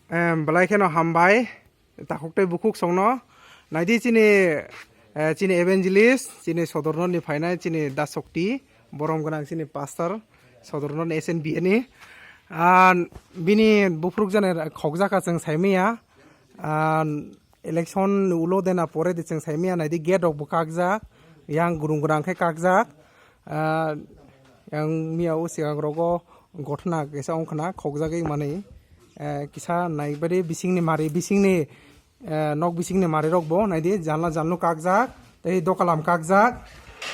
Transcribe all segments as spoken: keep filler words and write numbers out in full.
Em, belai kheno hambai, takhuk tei bukhuk songno. Naidi chini, eh, chini evangelist, chini sodorno ni phainai, chini dasokti, borom gwnang chini pastor, sodorno ni S N B A ni. Ah, bini buphuruk jani khokjaka chwng saimaya. Ah, election ulo dena pore di chwng saimaya naidi gate rok bo kakjak, yang gurung gurang khe kakjak. Ah, yang miya o sigang rogo gothna kisa ongkhna khokjagwi manwi, eh, kisa naibari bisingni mari, bisingni, eh, nok bisingni mari rok bo naidi, janla janlu kakjak, tei dokalam kakjak,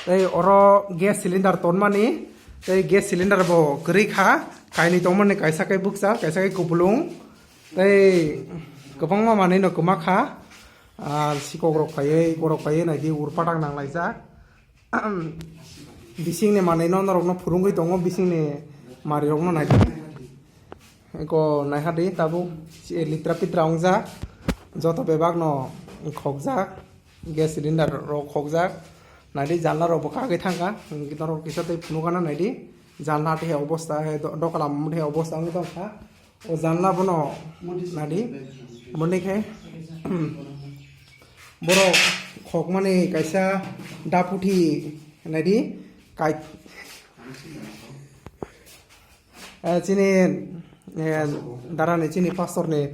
tei oro gas cylinder tonmani, tei gas cylinder bo kwrwi kha, kainwi tongmani, kaisa khe bukcha, kaisa khe kupulung, tei kwbangma manwi no kwma kha. Ah, sikok rok phaiwi, borok phaiwi naidi ur patak nang laijak. Bisingni manwino norokno phurungwi tongo, bisingni marirokno naidi. Eko naihadi tabuk litra pitra wngjak, joto bebakno khokjak, gas cylinder rok khokjak, naidi janla rokbo kagwi thangkha, norok kisa tei phunukgana naidi, janla tei hai obosta, hai do-, dokalam tei hai obosta wngwi tongkha. O janla bono nadi, boni khe borok khokmani kaisa daputhi nadi, kai, eh, chini, eh, darani chini pastor ni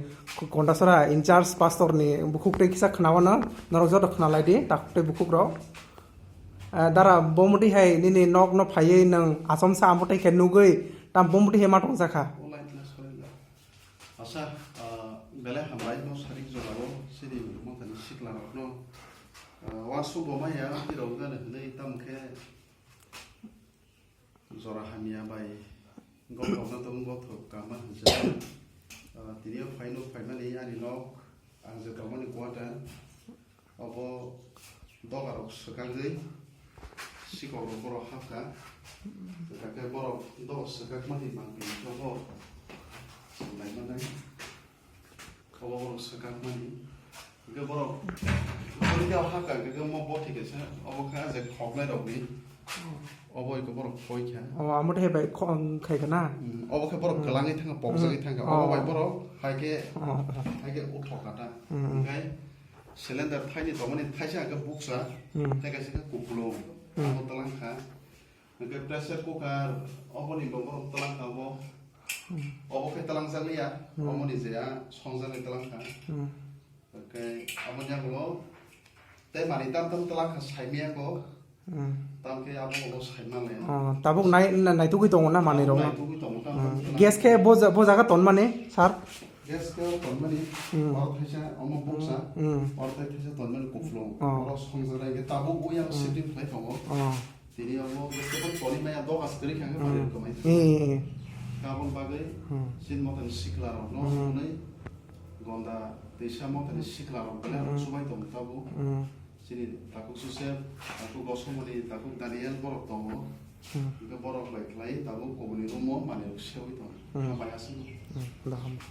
Kondasora in charge pastor ni bukhuk tei kisa khnawana norok joto khnalaidi takhuk tei bukhuk rok. Eh, dara, bo muti hai nini nok no phaiwi nwng achomsa amo tei khe nugwi tam bo muti hai ma tongjakha. O line tla sorry da. Asa, ah, belai hambai no sarik jorao sini mothani sikla rok no. Ah, wa subo maya tiro gana hinwi tam khe jora hamya bai gothok na tong gothok kama hinjak. Ah, tini o phai no phaimani ani nok ang je tongmani quarter. Obo doga rok swkagwi sikok rok borok hapkha. Hwnkhe borok doga swkakmani mangpili khe obo chwng naimanai. Obo borok swkakmani. Hwnkhe borok obo hapkha hwnkhe mo bothik kaisa obo kha je khoknai rokni. Obo eko borok khoi kha. O, amo tei bai kho-, khai kha na? Mm, obo khe borok kwlangwi thangkha, pokjagwi thangkha. Oh. Obo bai borok hai khe, oh, oh, hai khe uthok kha ta. Mm. Hwnkhe cylinder thaini tongmani thaisa hwnkhe buksa, mm, tei kaisa khe kupulung. Mm. Abo twlang kha. Hwnkhe pressure cooker oboni bo borok twlang kha obo. Mm. Obo khe twlang jak liya, mm, oboni je a songjaknai twlang kha. Mm. Hwnkhe aboni yagulo tei manwi tam tam twlang kha saimaya kho. Hmm. Tamkhe abo obo saima le. Oh, tabuk nai-, na-, naitugwi tongo na manwi rok no? Naitugwi tongo, tam tam twlang. Hmm. Gas khe bo ja-, bo jaga tonmani, sir? Gas khe tonmani, hmm, oro thaisa omo buksa, hmm, oro tei thaisa tonmani kupulung. Oh. Oro songjaknai hwnkhe tabuk o yang, hmm, shifting khlai tongo. Oh. Tini omo gas khe bo toni maya doga swkri kha hwnkhe, hmm, manwi kwmai. Eh, eh, eh. Aboni bagwi, hmm, chini mothani sikla rok no, hmm, hwnwi gonda twisa mothani sikla rok belai, hmm, chubai tongo tabuk. Hmm. Chini takhuk Joseph, takhuk Gosomoni, takhuk Daniel borok tongo. Hmm. Hwnkhe borok bai khlai tabuk kubuni room o manwi rok seui tongo. Hmm. Hambai aswk. Hmm, da hambai.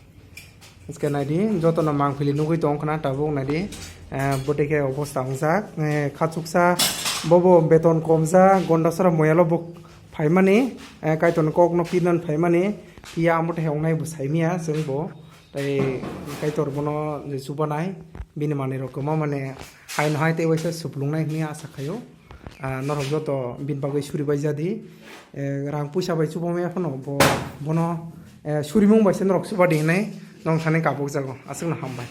Hwnkhe naidi, jotono mangpili nugwi tong khna tabuk naidi. Eh, bwtwi khe obosta wngjak. Eh, khachuksa bobo beton komjak, Gondasora moyalo bo phaimani, eh, Kaitorni kokno pirnani phaimani. Phiya amo tei wngnai bo saimanya chwng bo. Tei Kaitor bono je chubanai, bini manwi rok kwma mane haino hai tei waisa suplungnai hwnwi asa khaio. Ah, norok joto bini bagwi suri bai jadi. Eh, rang puisa bai chubamaya phano bo, bono, eh, surimung bai se norok chuba di hinwi nong thani kabuk jago. Aswkno hambai.